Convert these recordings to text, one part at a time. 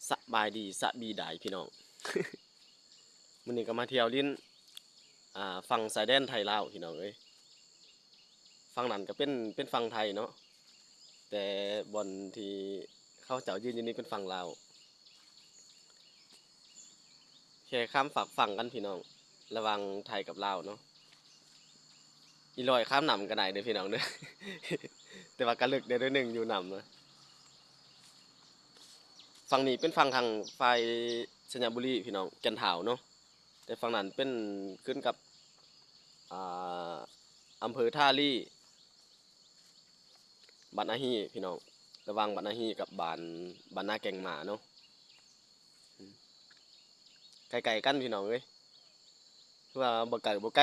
ສະບາຍດີ ສະບີດາຍພີ່ນ້ອງ ມື້ນີ້ກໍມາທ່ຽວຫຼິ້ນ ອ່າ ຝັ່ງຊາຍແດນໄທລາວພີ່ນ້ອງເອີຍ. ຝັ່ງນັ້ນກໍເປັນ ເປັນຝັ່ງໄທເນາະ ແຕ່ບ່ອນທີ່ເຂົາເຈົ້າຢືນຢູ່ນີ້ເປັນຝັ່ງລາວ. ແຄ່ຂ້າມຟາກຝັ່ງກັນພີ່ນ້ອງ ລະຫວ່າງໄທກັບລາວເນາະ. ອີ່ຫຼ້ອຍຂ້າມນ້ຳກໍໄດ້ເດີພີ່ນ້ອງເດີ ແຕ່ວ່າກໍເລິກແດ່ໜ້ອຍໜຶ່ງຢູ່ນ້ຳນະ. ຝັ່ງນີ້ເປັນຝັ່ງທາງຝ່າຍໄຊຍະບູລີພີ່ນ້ອງ ແກ່ນທ້າວເນາະ ແຕ່ຝັ່ງນັ້ນເປັນຂຶ້ນກັບ ອ່າ ອຳເພີທ່າລີ ບ້ານອາຮີພີ່ນ້ອງ ລະຫວ່າງບ້ານອາຮີກັບບ້ານ ບ້ານນາແກ່ງໝາເນາະ. ໃກ້ໆກັນພີ່ນ້ອງເອີຍ ຄືວ່າບໍ່ໄກບໍ່ໄກ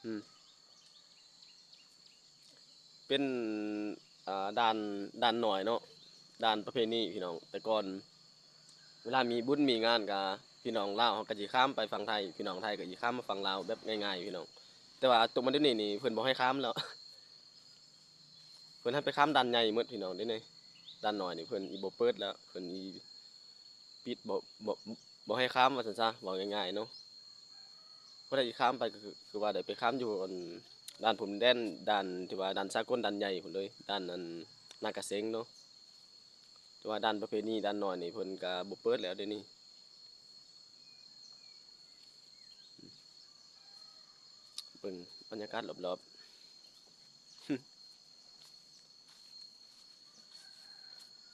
ອືມ ເປັນ ອ່າ ດ່ານ ດ່ານນ້ອຍເນາະ ດ່ານປະເພນີພີ່ນ້ອງ. ແຕ່ກ່ອນເວລາມີບຸນມີງານກະ ພີ່ນ້ອງລາວເຮົາກະຊິຂ້າມໄປຝັ່ງໄທ ພີ່ນ້ອງໄທກະຊິຂ້າມມາຝັ່ງລາວແບບງ່າຍໆພີ່ນ້ອງ. ແຕ່ວ່າຕົກມາດຽວນີ້ນີ້ເພິ່ນບໍ່ໃຫ້ຂ້າມແລ້ວ ເພິ່ນໃຫ້ໄປຂ້າມດ່ານໃຫຍ່ໝົດພີ່ນ້ອງ ດຽວນີ້ດ່ານນ້ອຍນີ້ເພິ່ນອີ່ບໍ່ເປີດແລ້ວ ເພິ່ນອີ່ປິດ ບໍ່ ບໍ່ ບໍ່ໃຫ້ຂ້າມວ່າຊັ້ນຊະ ເວົ້າງ່າຍໆເນາະ. ບໍ່ໄດ້ຂ້າມໄປ ກໍຄື ຄືວ່າໄດ້ໄປຂ້າມຢູ່ອັນ ດ່ານພົມແດນ ດ່ານທີ່ວ່າດ່ານສາກົນ ດ່ານໃຫຍ່ພຸ້ນເລີຍ ດ່ານອັນນາກະເຊັງເນາະ. ແຕ່ວ່າດ່ານປະເພນີ ດ່ານນ້ອຍນີ້ເພິ່ນກະບໍ່ເປີດແລ້ວດຽວນີ້. ເບິ່ງບັນຍາກາດລອບໆ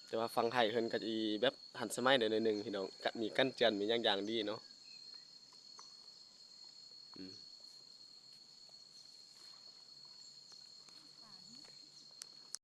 ແຕ່ວ່າຝັ່ງໄທເພິ່ນກໍຊິແບບທັນສະໄໝແດ່ໜ້ອຍໜຶ່ງພີ່ນ້ອງ ກະມີກັນເຈື່ອນ ມີຫຍັງຢ່າງດີເນາະ.